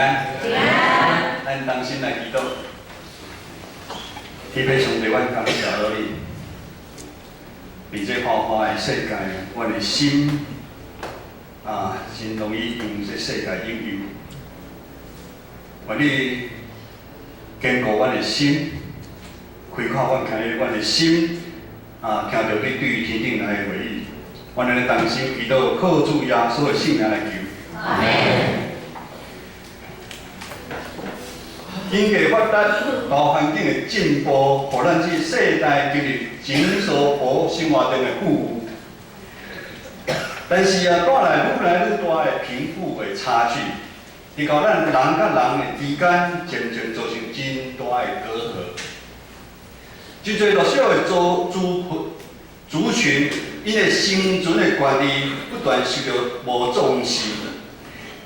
安。平安。咱同心來祈禱。天父上帝，阮感謝你。佇這繁華的世界，阮的心啊，真容易用這世界引誘。願你堅固阮的心，開闊阮今日阮的心啊，聽著你對天頂來的話語。阮按呢同心祈禱，靠主耶穌的聖名來求。阿門。經濟發達、大環境的進步，予咱這世代經歷前所無生活中的富裕。但是啊，帶來愈來愈大的貧富的差距，直到咱人佮人的之間，漸漸造成真大的隔閡。真濟弱小的族群，𪜶的生存的權利不斷受著無重視。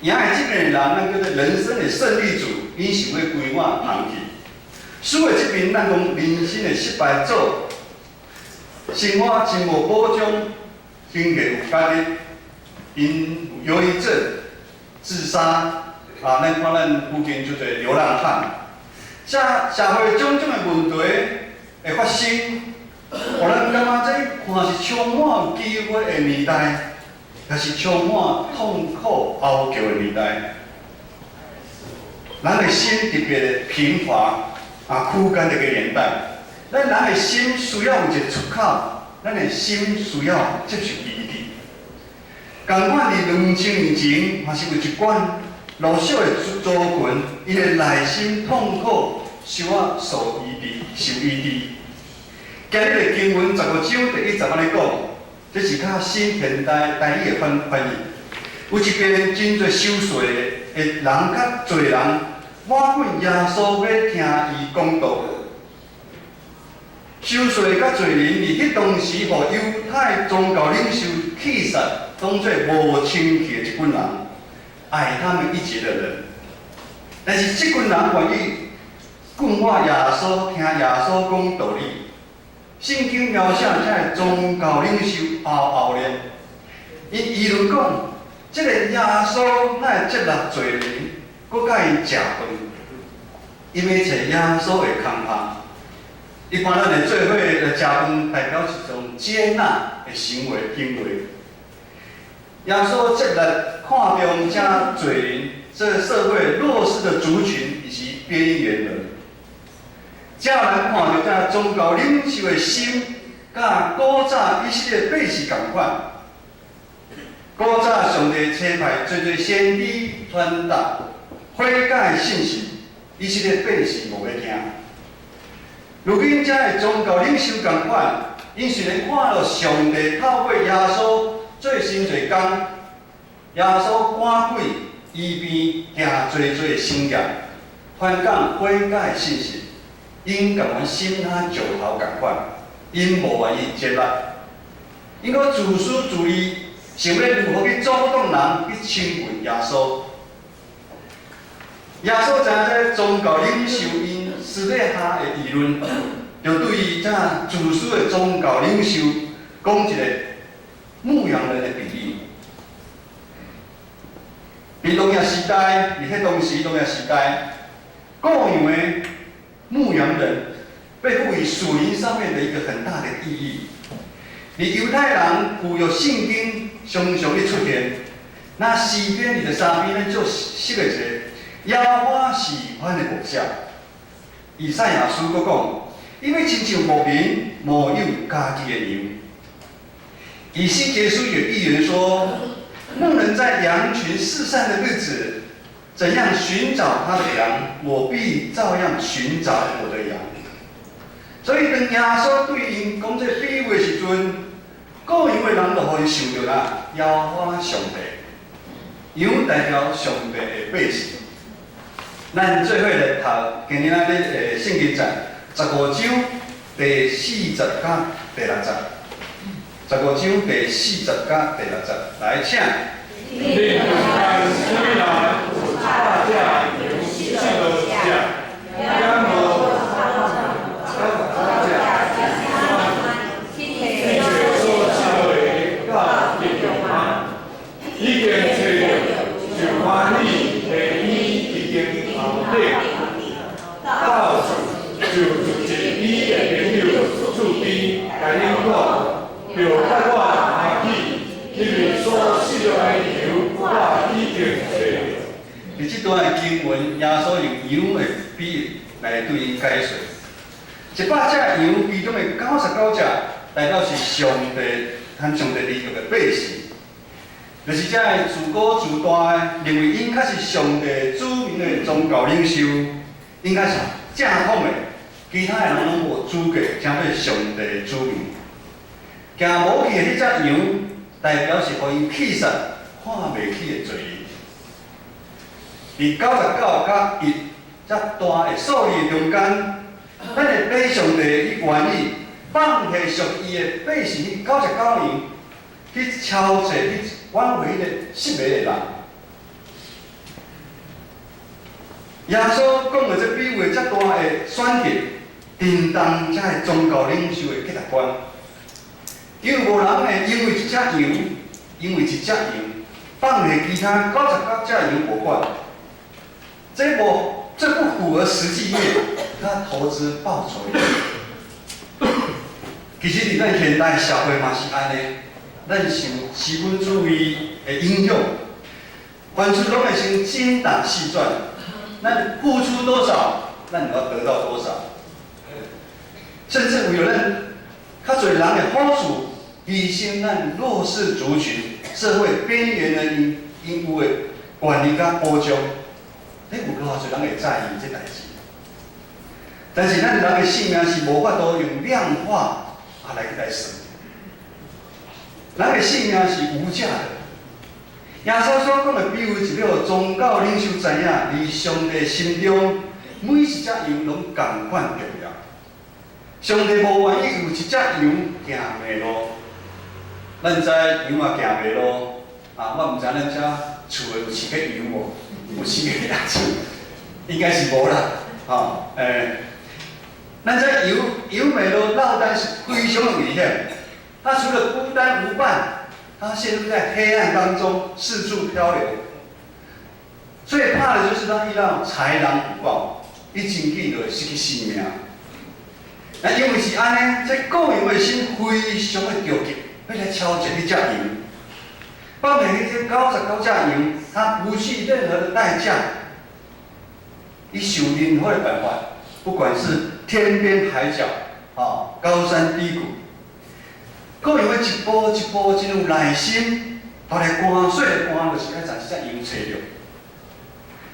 贏的這邊的人，咱叫做人生的勝利組，𪜶想欲規碗捧去；輸的這邊，咱講人生的失敗組，生活真無保障，經濟有壓力，𪜶有憂鬱症、自殺啊！咱看咱附近就濟流浪漢，社會種種的問題會發生，予咱感覺這看是充滿機會的年代，也是充滿痛苦哀叫的年代。人的心特別的貧乏啊，苦艱這個年代，咱人的心需要有一個出口，咱的心需要接受醫治。仝款佇2000年前，嘛是有一款弱小的族群，𪜶的內心痛苦，需要受醫治，受醫治。今日的經文15章第1節按呢講，這是較新現代台語的翻譯。有一邊真濟收稅的人佮罪人，倚近耶穌欲聽伊講道。收稅佮罪人佇彼當時，予猶太宗教領袖棄殺，當做無清氣的一群人，矮他們一截的人。但是這群人願意近倚耶穌，聽耶穌講道理。聖經描寫這个宗教領袖拗拗咧，𪜶議論講，這个耶穌哪會接納罪人，閣佮𪜶食飯？𪜶欲揣耶穌的空縫。一般咱的做伙來食飯，代表一種接納的行為。耶穌接納看重這罪人，這社會弱勢的族群以及邊緣人。這人看著這宗教領袖的心，佮古早以色列百姓仝款。古早上帝差派濟濟先知傳達悔改的信息，以色列百姓無欲聽。如今這个宗教領袖仝款，𪜶雖然看著上帝透過耶穌做神濟工，耶穌趕鬼、醫病、行濟濟神蹟，傳講悔改的信息，𪜶共阮心若石頭仝款，𪜶無願意接納。𪜶閣自私自利，想欲如何去阻擋人去親近耶穌。耶穌知影這宗教領袖𪜶私底下的議論，就對這自私的宗教領袖講一個牧羊人的比喻。佇農業時代，佇彼當時農業時代，僱傭的牧羊人被賦予屬靈上面的一個很大的意義。佇猶太人舊約聖經常常咧出現，那詩篇23篇咱足熟的一個耶和華是阮的牧者。以賽亞書閣講，伊欲親像牧人牧養家己的羊。以西結書有預言說，牧人在羊群四散的日子，怎樣尋找他的羊，我必照樣尋找我的羊。所以當耶穌對𪜶講這比喻的時陣，僱羊的人就予伊想著啦，耶和華上帝，羊代表上帝的百姓。咱做伙來讀今日咱咧聖經節15章第4節佮第6節，15章第4節佮第6節，來請。恁著愛生人有百隻，有7落隻，猶無隻，天找所失落的到得著嗎？已經揣著，就歡喜提伊佇頂。著愛我行去，因為所失落的羊，我已經揣著。佇這段的經文，耶穌用羊的比喻來對𪜶解說。100隻羊其中的99隻，代表是上帝和上帝立約的百姓，就是這个自高自大的，認為𪜶較是上帝子民的宗教領袖，應該是正統的，其他的人攏無資格成做上帝子民。行無去的彼隻羊，代表是予𪜶棄殺、看袂起的罪人。佇99佮1這大的數字中間，咱會比上帝伊願意放棄屬伊的百姓99羊，去超濟去挽回彼个失迷的人。耶穌講的這比喻，這大的選擇，震動這个宗教領袖的價值觀。因為無人會因為一隻羊，因為一隻羊，放棄其他99隻羊無管。這不符合實際面，佮投資報酬率。其實佇咱現代社會嘛是按呢，咱受資本主義的影響，凡事攏會先精打細算，咱付出多少，咱就要得到多少。甚至為了咱較濟人的好處，犧牲咱弱勢族群、社會邊緣人應有的權利佮保障。彼有偌濟人會在意這代誌？但是咱人的性命是無法度用量化啊來算。人的性命是無價的。耶穌所講的比喻是予宗教領袖知影，佇上帝心中，每一隻羊攏仝款重要。上帝無願意有一隻羊行迷路。咱知羊也行迷路，啊，我毋知咱遮厝內有飼過羊無？有飼過鴨子？應該是無啦，吼，咱知羊羊迷路落單是非常危險。他除了孤單無伴，他陷入在黑暗當中四處漂流。最怕的就是他遇到豺狼虎豹，伊真緊就會失去性命。那因為是按呢，這顧羊的心非常的著急，欲來超前彼隻羊，放棄彼隻99隻羊，他不計任何的代價，伊想任何的辦法，不管是天邊海角，啊，高山低谷，顧羊的一步一步真有耐心，予來趕細的趕，就是愛將這隻羊揣著。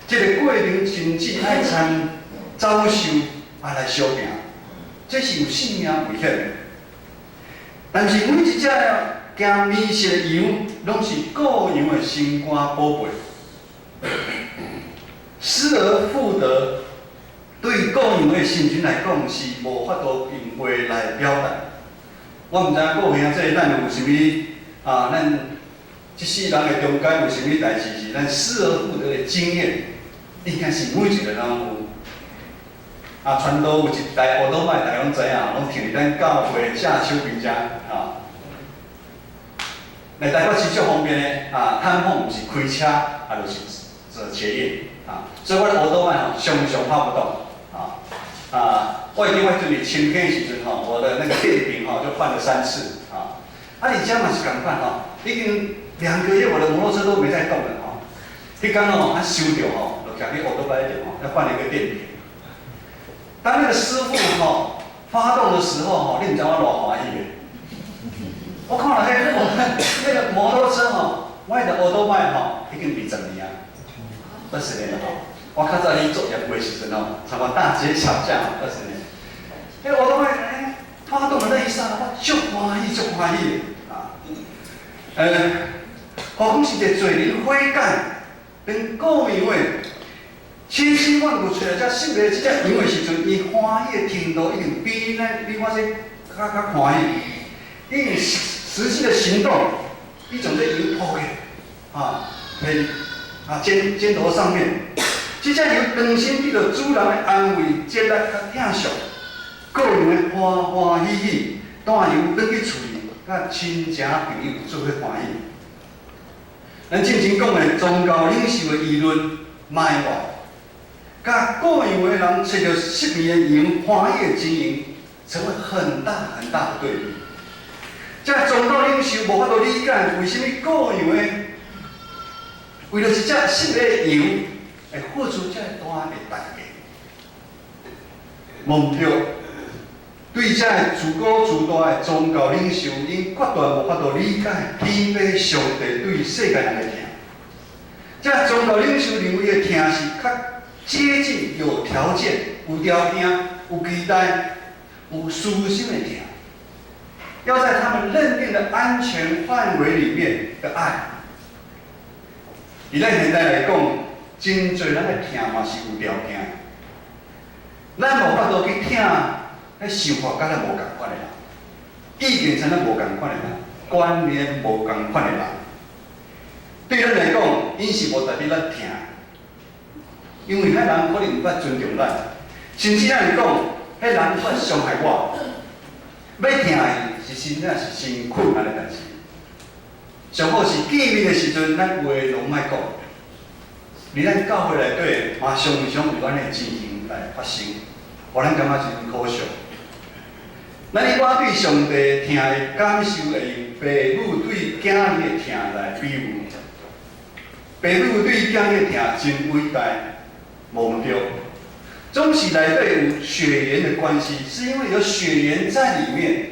這个過程甚至愛參走獸啊來相拼，這是有性命危險的。但是每一隻驚迷失的羊，攏是顧羊的心肝寶貝。失而復得，對顧羊的心情來講，是無法度用話來表達。我毋知影顧兄弟咱有啥物啊？咱這世人的中間有啥物代誌是咱失而復得的經驗？應該是每一個人攏有。啊，傳道有一台歐多邁，大家攏知影，攏停佇咱教會正手邊遮，啊。來台北市足方便的，啊，探訪毋是開車，啊，就是坐捷運，啊，所以我的歐多邁吼常常跑不動，啊啊，我記我陣佇清坑的時陣吼，我的那個電瓶吼就換了三次，啊，啊，而且嘛是仝款吼，已經2個月我的摩托車都沒在動了吼，彼工吼啊收著吼，就騎去歐多邁店吼，要換一個電瓶。當那個師傅吼發動的時候吼，你毋知我偌歡喜的。我看了那個摩托車吼，我的歐多邁吼已經20年啊，20年了吼。我較早去做業務的時陣吼，差不多大街小巷二十年。彼歐多邁欸發動的那一剎那，我足歡喜，足歡喜的啊。何講是一個罪人悔改，當顧羊的千辛萬苦揣來這失迷這隻羊的時陣，伊歡喜的程度一定比咱比我這較歡喜。伊用實際的行動，伊將這羊抱起來，啊，提啊肩頭上面，這隻羊當心得到主人的安慰、接納佮疼惜，顧羊的歡歡喜喜，帶羊轉去厝裡，佮親情朋友做伙歡喜。咱進前講的宗教領袖的議論、埋怨，佮顧羊的人揣著失迷的羊歡喜的情形，成為很大很大的對比。這宗教領袖無法度理解，為啥物羔羊的為著一隻失的羊，會付出這大的代價？無毋對，對這自高自大的宗教領袖，𪜶決斷無法度理解天父上帝對世界人的疼。這宗教領袖認為的疼是較接近有條件、有條件、有期待、有私心的疼，要在他們認定的安全範圍裡面的愛。以咱現代來講，真濟人的疼嘛是有條件。咱無法度去疼，彼想法佮咱無仝款的人，意見像咱無仝款的人，觀念無仝款的人，對咱來講，𪜶是無值得咱疼，因為彼人可能毋捌尊重咱，甚至咱會講，彼人捌傷害我，欲疼伊是真正是真困難的代誌。上好是見面的時陣，咱話攏莫講。佇咱教會內底，嘛常常有按呢情形來發生，予咱感覺真可惜。咱一般對上帝疼的感受，會用父母對囝兒的疼來比喻。父母對囝兒的疼真偉大，無毋對。總是內底有血緣的關係，是因為有血緣在裡面，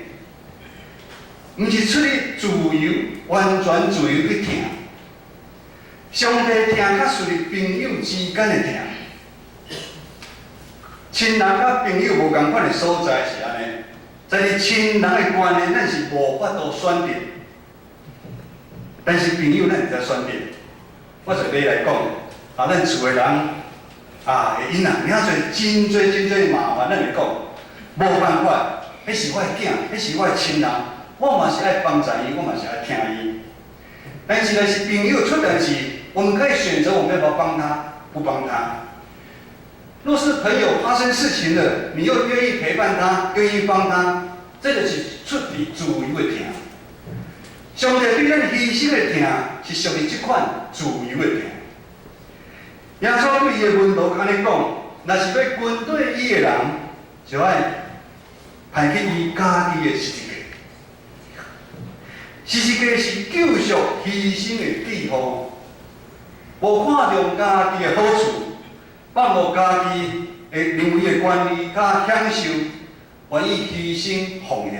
毋是出於自由，完全自由去疼。上帝疼較屬於朋友之間的疼，親人佮朋友無仝款的所在是按呢，在你親人的關係，咱是無法度選擇，但是朋友咱會使選擇。我舉例來講，啊，咱厝的人啊，會因啊，爾濟真濟真濟麻煩，咱會講，無辦法，彼是我的囝，彼是我的親人，我嘛是愛幫助伊，我嘛是愛疼伊。但是若是朋友出代誌，我們可以選擇我們要不要幫他，不幫他。若是朋友發生事情了，你又願意陪伴他，願意幫他，這就是出自自由的疼。上帝對咱犧牲的疼，是屬於這款自由的疼。耶穌對伊的門徒按呢講：若是欲跟綴伊的人，就愛拋棄伊家己的十字架。十字架是救贖犧牲的記號，無看重家己的好處，放予家己的認為的權利佮享受，願意犧牲奉獻。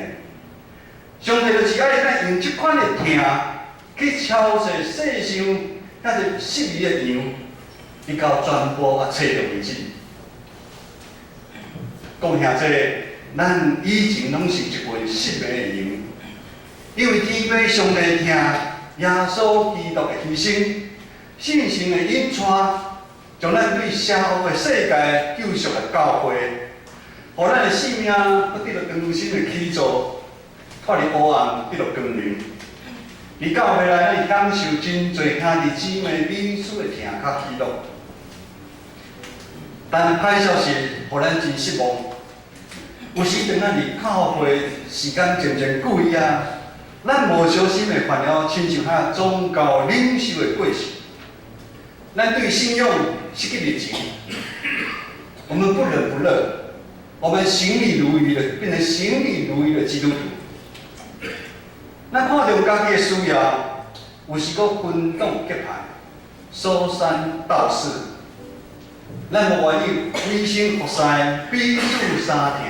上帝就是愛咱用這款的疼去超越世上遐濟失迷的羊，直到全部啊揣著為止。講遐濟，咱以前攏是一群失迷的羊，因為天父上帝疼耶穌基督的犧牲，聖神的引帶，將咱對邪惡的世界救贖的教會，予咱的性命閣得著重新的起造，脫離黑暗，得著光明。佇教會內，咱享受真濟兄弟姊妹彼此的疼佮喜樂。但歹消息，予咱真失望。有時當咱佇教會時間漸漸久以啊，咱無小心會犯了親像遐宗教領袖的過失。咱對信仰失去熱情，我們不冷不熱，我們行禮如儀的，變成行禮如儀的基督徒。咱看著家己的需要，有時閣分黨結派，說三道四。咱無願意委身服侍，彼此相疼，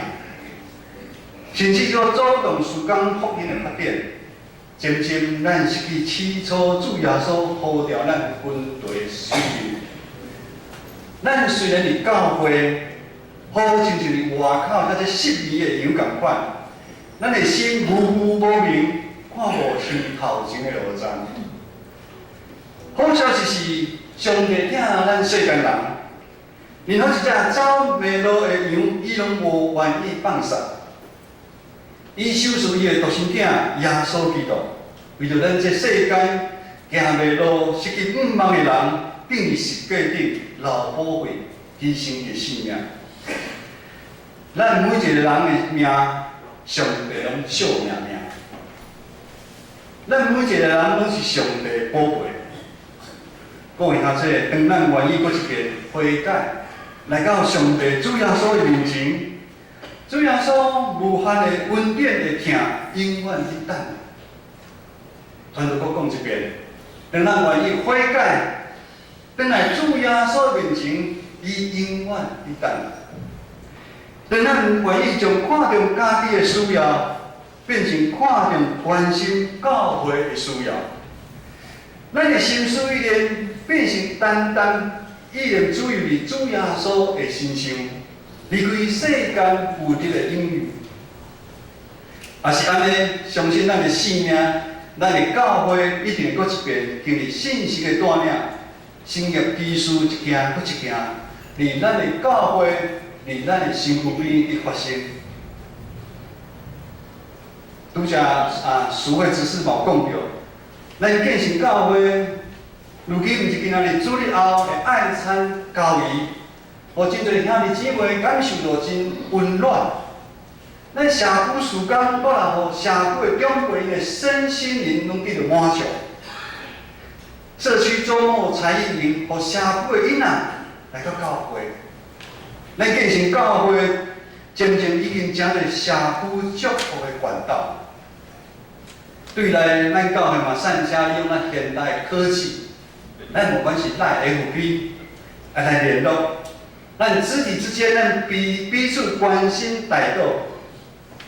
甚至閣阻擋事工福音的發展。漸漸，咱失去起初主耶穌呼召咱跟隨的使命。咱雖然佇教會，好親像佇外口遐濟失迷的羊仝款，咱的心模糊無明，看無清頭前的路站。好消息是，上帝疼咱世間人，任何一隻走迷路的羊，伊攏無願意放殺。伊賞賜伊的獨生子耶穌基督，為著咱這世間行迷路、失去向望的人，釘佇十架頂流寶血，犧牲伊的性命。咱每一個人的命，上帝攏惜命命。咱每一個人攏是上帝寶貝。講遐濟，當咱願意閣一遍悔改，來到上帝主耶穌的面前，主耶穌無限的恩典的疼，永遠佇等。傳道閣講一遍，當咱願意悔改，轉來主耶穌面前，伊永遠佇等。當咱願意將看重家己的需要，變成看重關心教會的需要，咱的心思意念變成單單意念主入佇主耶穌的身上，離開世間物質的引誘。也是按呢，相信咱的生命，咱的教會一定會閣一遍經歷信息的帶領，神蹟奇事一件閣一件，佇咱的教會，佇咱的身軀邊佇發生。拄才啊，淑慧執事嘛有講著，咱建成教會，如今毋是今仔日主日後的愛餐交誼，予真濟兄弟姊妹感受到真溫暖。咱社區事工帶來予社區的長輩的身心靈攏得著滿足。社區週末才藝營，予社區的囡仔來到教會。咱建成教會，漸漸已經成做社區祝福的管道。對內，咱教會嘛善加利用咱現代科技，咱無管是 LINE FB 來聯絡，咱肢體之間，咱彼彼此關心代禱。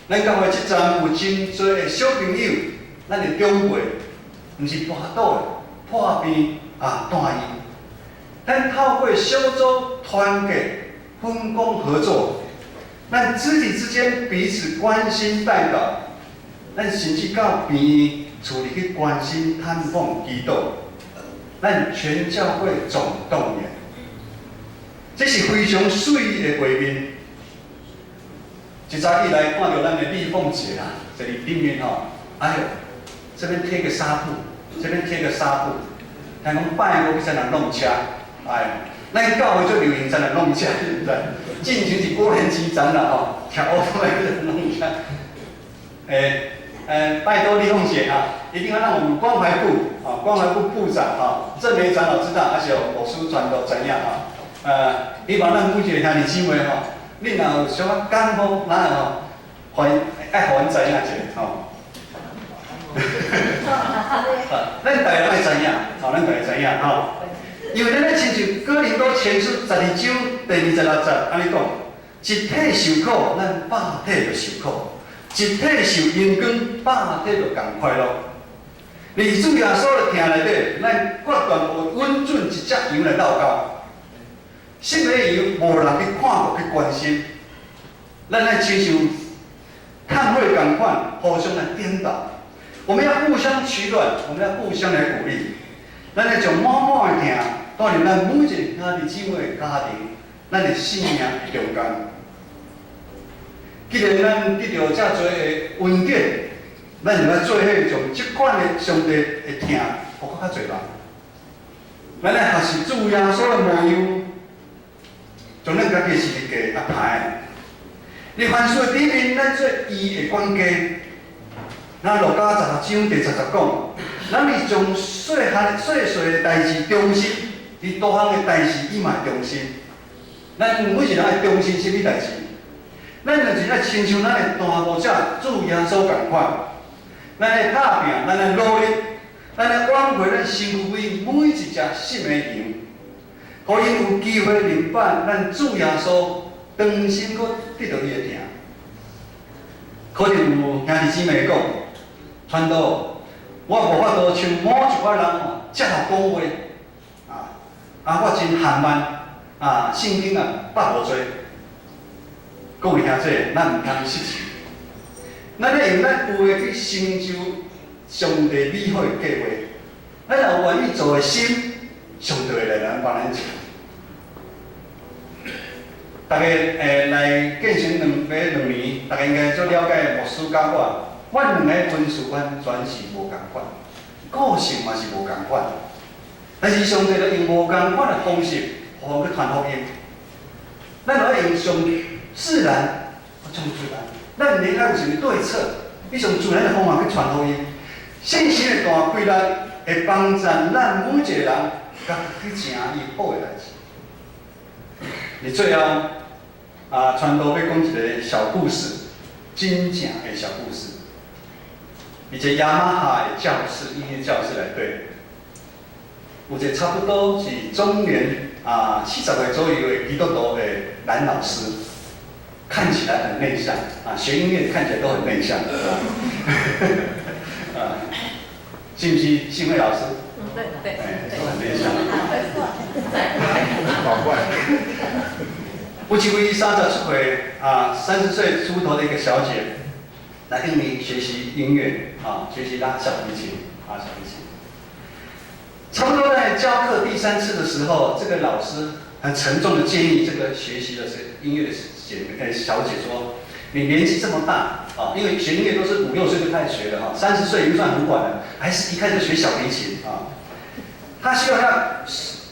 咱教會這站有真濟的小朋友，咱的長輩，毋是跋倒的、破病啊、住院。咱透過小組團結、分工合作，咱肢體之間彼此關心代禱，咱甚至到病院厝裡去關心探訪祈禱，咱全教會總動員，這是非常媠的畫面。一早起來看著咱的麗鳳姐啊，這裡頂面吼，哎喲，這邊貼個紗布，這邊貼個紗布，聽講拜五去才人弄車，哎，咱教會最流行才人弄車，對不對？進前是高年級展覽吼，徛烏托來弄車。拜託麗鳳姐哈，一定要讓我們關懷部啊，關懷部部長哈，鄭梅長老知道，而且牧師傳道知影哈，希望咱每一個兄弟姊妹吼，你若有小可感冒，咱吼，歡迎愛予阮知影一下吼。咱大家愛知影，吼，咱大家知影吼。因為咱咧親像哥林多前書12章第26節按呢講：一體受苦，咱百體就受苦；一體受榮光，百體就共快樂。佇主耶穌的疼內底，咱決斷無允准一隻羊來落溝。失的羊無人去看顧去關心，咱愛親像炭火仝款，互相來顛倒。我們要互相取暖，我們要互相來鼓勵。咱愛將滿滿的疼帶入咱每一個兄弟姊妹的家庭，咱的生命的中間。既然咱得著遮濟的恩典，咱就愛做伙將這款的上帝的疼，予閣較濟人。咱愛學習主耶穌的模樣，將咱家己的十字架啊抬。佇凡事的頂面，咱做伊的管家。咱路加16章第10節講，咱是將細漢細細的代誌忠心，佇大項的代誌伊嘛忠心。咱每一個人愛忠心啥物代誌？咱就是愛親像咱的大牧者主耶穌仝款，咱愛拍拚，咱愛努力，咱愛挽回咱身軀邊每一隻失的羊，予𪜶有機會明白咱主耶穌重新閣得著伊的疼。可能有兄弟姊妹講，傳道，我無法度像某一寡人吼，遮爾講話，啊，啊，我真含慢，啊，聖經啊捌無濟。各位兄弟，咱毋通失志，咱愛用咱有的去成就上帝美好的計劃。咱若有願意做的心，上帝會來咱幫咱做。大家來建成2年，大家應該足了解牧師佮我，阮兩个文思完全是無仝款，個性嘛是無仝款。但是上帝就用無仝款的方式，予阮去傳福音。咱若愛用上自然，上自然，咱毋免愛有啥物對策，你用自然的方法去傳福音。信心的大規律會幫助咱每一個人，家己去成伊好的代誌。佇最後，啊，傳道欲講一個小故事，真正的小故事。一個雅馬哈的教室，音樂教室內底，有一個差不多是中年啊70歲左右的基督徒的男老師，看起來很內向啊，學音樂看起來都很內向啊，啊，是不是信慧老師？對對，哎，都很內向。搞怪。有一位30出歲啊，30歲出頭的一個小姐，來印尼學習音樂啊，學習拉小提琴啊，小提琴。差不多在教課第三次的時候，這個老師很沉重的建議這個學習的是音樂的姐妹小姐說：“你年紀這麼大啊，因為學音樂都是五六歲就開始學的哈，30歲已經算很晚了，還是一開始學小提琴啊？他需要要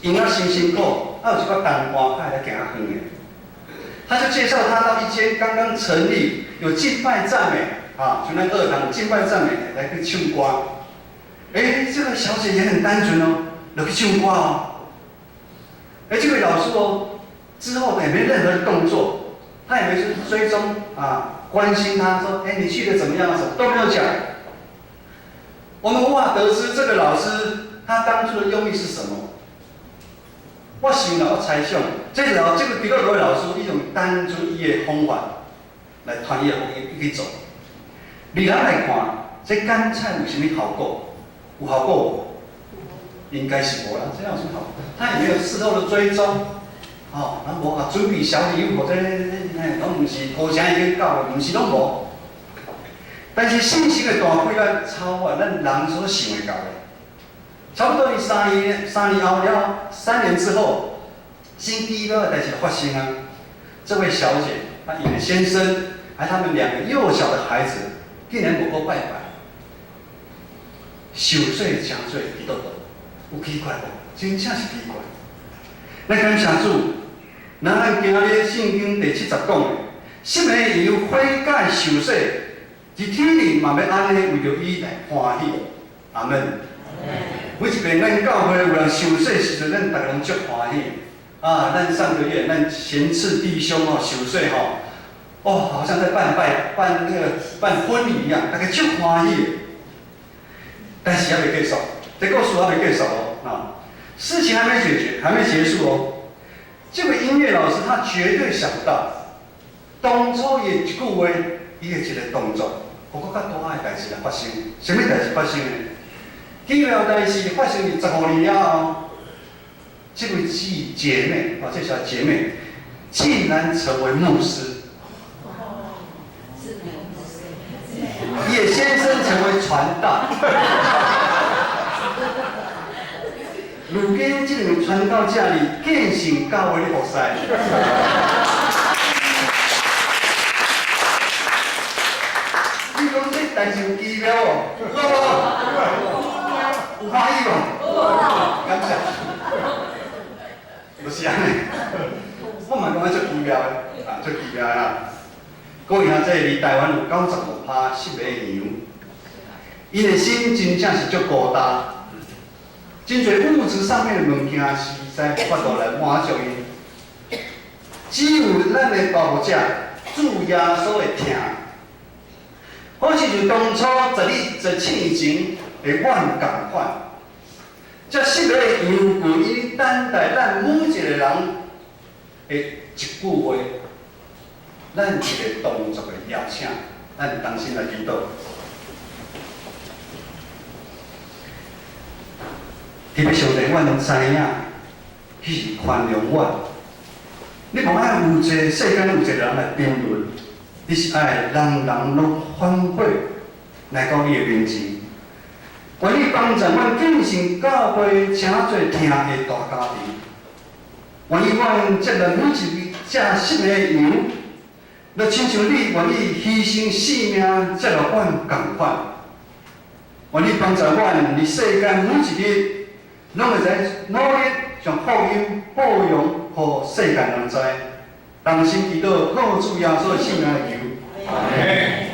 用啊辛辛苦，啊有一寡同伴愛來行較遠的。他就介紹他到一間剛剛成立有敬拜讚美啊，就那二堂敬拜讚美來去唱歌。哎，這個小姐也很單純哦，就去唱歌哦。哎，這位老師哦，之後也沒任何的動作，他也沒去追蹤啊，關心他說，哎，你去的怎麼樣？什麼都沒有講。我們無法得知這個老師他當初的用意是什麼。我想啦，我猜想，這個基督徒的老師，伊用單純伊的方法來傳伊的福音去做。你人來看，這敢猜有啥物效果？有效果無？應該是無啦，這樣有什麼效果？他也沒有事後的追蹤，哦，啊無啊，準備小禮物或者，哎，攏毋是土城已經到了，毋是攏無。但是信息的大規咱超越咱人所想會到的。差不多佇3年後了，3年之後，新第一個代誌發生啊！這位小姐，她伊的先生，還他們兩個幼小的孩子，竟然無閣拜拜，受洗成做基督徒，有奇怪無？真正是奇怪。咱感謝主，咱咱今日聖經第7節講的，失迷的羊悔改受洗，佇天裡嘛欲按呢為著伊來歡喜。阿門。每一遍咱教會有人受洗時陣，咱逐家攏足歡喜。啊，咱上個月咱賢賜弟兄哦受洗吼，哦，好像在辦拜辦那個辦婚禮一樣，逐家足歡喜。但是還未結束，這故事還未結束哦，啊，事情還沒解決，還沒結束哦。這位音樂老師他絕對想不到，當初伊一句話，伊的一個動作，予閣較大的代誌來發生。啥物代誌發生呢？奇妙代誌發生佇15年了後，這位姐妹，哦，這小姐妹竟然成為牧師。伊的先生成為傳道。如今這兩位傳道者佇建成教會咧服侍。你講這代誌有奇妙無？有無？有歡喜無？感謝。就是按呢，我嘛感覺足奇妙的，啊，足奇妙的啊。各位兄弟，佇台灣有95%失迷的羊，𪜶的心真正是足孤單，真濟物質上面的物件實在無法度來滿足𪜶，只有咱的大牧者主耶穌的疼，好似就當初17年前的阮仝款，這失迷的羊群，伊等待咱每一個人的一句話，咱一個動作的邀請，咱同心來祈禱。天父上帝，阮知影你是寬容阮，你無愛有一個世間有一個人來沉淪，你是愛人人攏反悔來到你的面前。願意幫助阮建成教會，成做疼的大家庭。願意阮接納每一位這失迷的羊，就親像你願意犧牲性命接納阮仝款。願意幫助阮佇世間每一日，攏會使努力將福音報揚予世間人知。同心祈禱，靠主耶穌的聖名求。阿門。